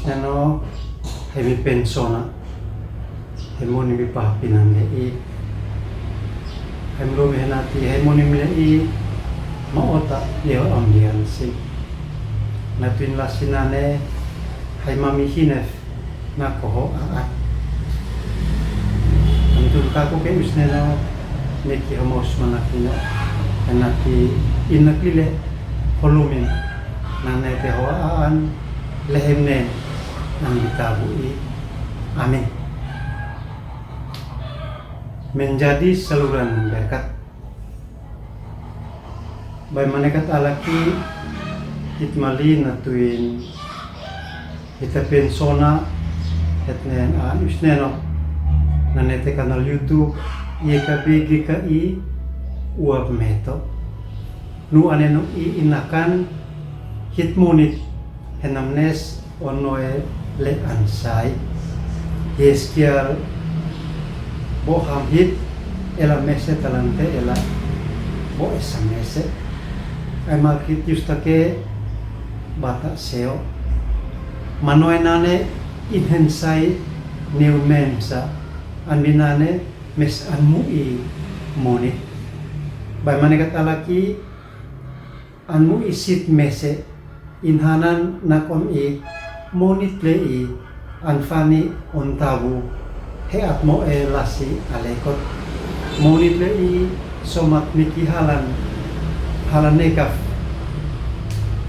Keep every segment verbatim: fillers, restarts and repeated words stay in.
Neno, hai mi pensona, hai moni mi pahapinan le i. Hai mi lumi hena ti, hai moni mi le i, ma ota, leo ambiansi. Na tuin lasi nane, hai mami hinef, na koho a a. Antun kaku ke us neno, ne ki homa us mana kino, hena ti inak lile, holumin, nane te ho a an, Lehemnen, nang di tabu i. Amin. Menjadi saluran berkat. Bai manekat alaki, hit mali na tuin, hita pensona, hetnen an usneno, nane te kanal YouTube, ye ka begi ka i, uap meto. Nu anenu i inakan, hit monit, henamnes, Onoe le ansai. Yeskial bo ham hit ela mese talante ela bo esa mese. Ai malkit yustake bata seo. Manoe nane inhensai neu memsa. Anbi nane mes anmu i monit. Bai manekat alaki Anmu i sit mese, inhanan nakon i, monit le i, anfani ontabu, he atmo e lasi alekot. Monit le i, somat miki halan, halan nekaf.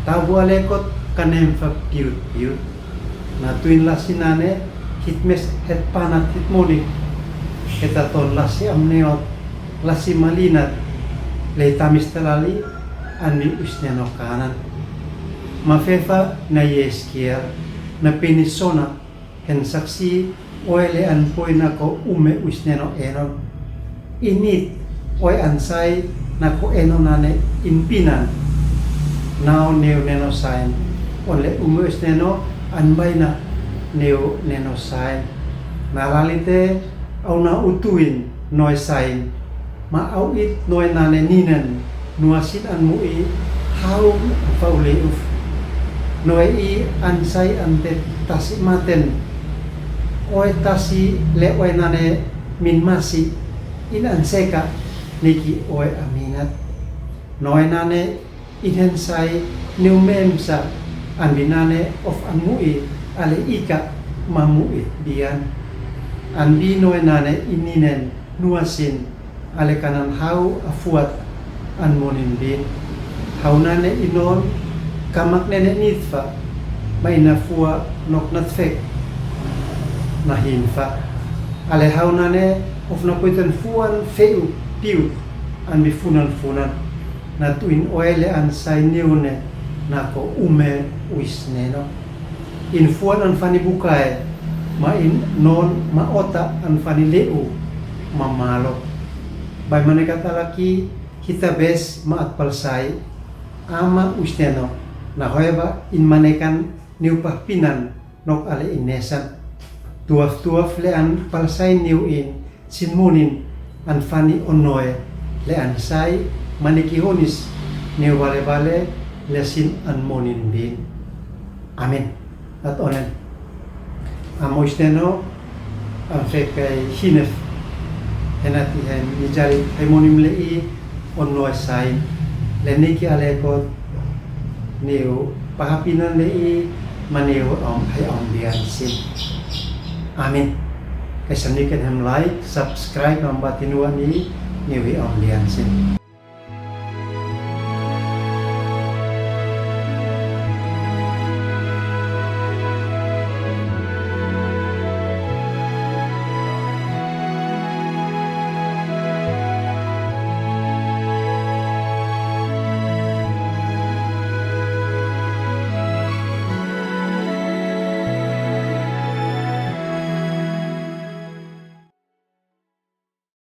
Tabu alekot kanemfa piut piut. Na tuin lasi nane, hit mes het panat hit monit. Heta ton lasi amneot, lasi malinat, le tamis talali, anmi usneno kanan. Mafefa na Yeskiel, na penisona, hen saksi, oe le anpoi nako ume usneno enon. Init, oe ansai, nako eno nane inpinan. Nao neu neno sain. Onle ume usneno, anbaina neu neno sain. Na lalite, au na utuin, noe sain. Ma au it noe nane ninen, nuasin anmu i, hau fau le uf. Noe i ansai ante tasi maten. Oe tasi le oe nane min masi, in anseka, niki oe aminat. Noe nane Inhensai neu memsa, anbi nane of anmu i, ale ika mamu i bian. Anbi noe nane ininen nuasin, ale kanan hau afuat anmonin bin. Hau nane inon, kamak nene nitfa, ma ina fua nok natfek, na hinfa. Ale hau nane of nakuitan fuan feu piu, anbi funan funan. Na tuin oe le ansai niune, nako ume uisneno. In fuan anfani bukae, ma in non ma ota anfani leu, ma malo. Bai manekat alaki, hita bes ma atpalsai, ama uisneno, na hoeba in manekan niu pahpinan, nok ale inesan. Tuaf tuaf le an palsai niu in, sin monin, anfani onoe, le ansai, maniki honis, niu bale bale, le sin anmonin bin. Amen. At onen. Amo isneno, anfekai hinef. Henati hen, nijali, hai monim le i, Onoe sain, le niki alekot, niu pahapinan le i, ma niu om, hai om bian sin. Amen. Kaisa niken hem like, subscribe, ma batinua ni, niu hi om bian sin.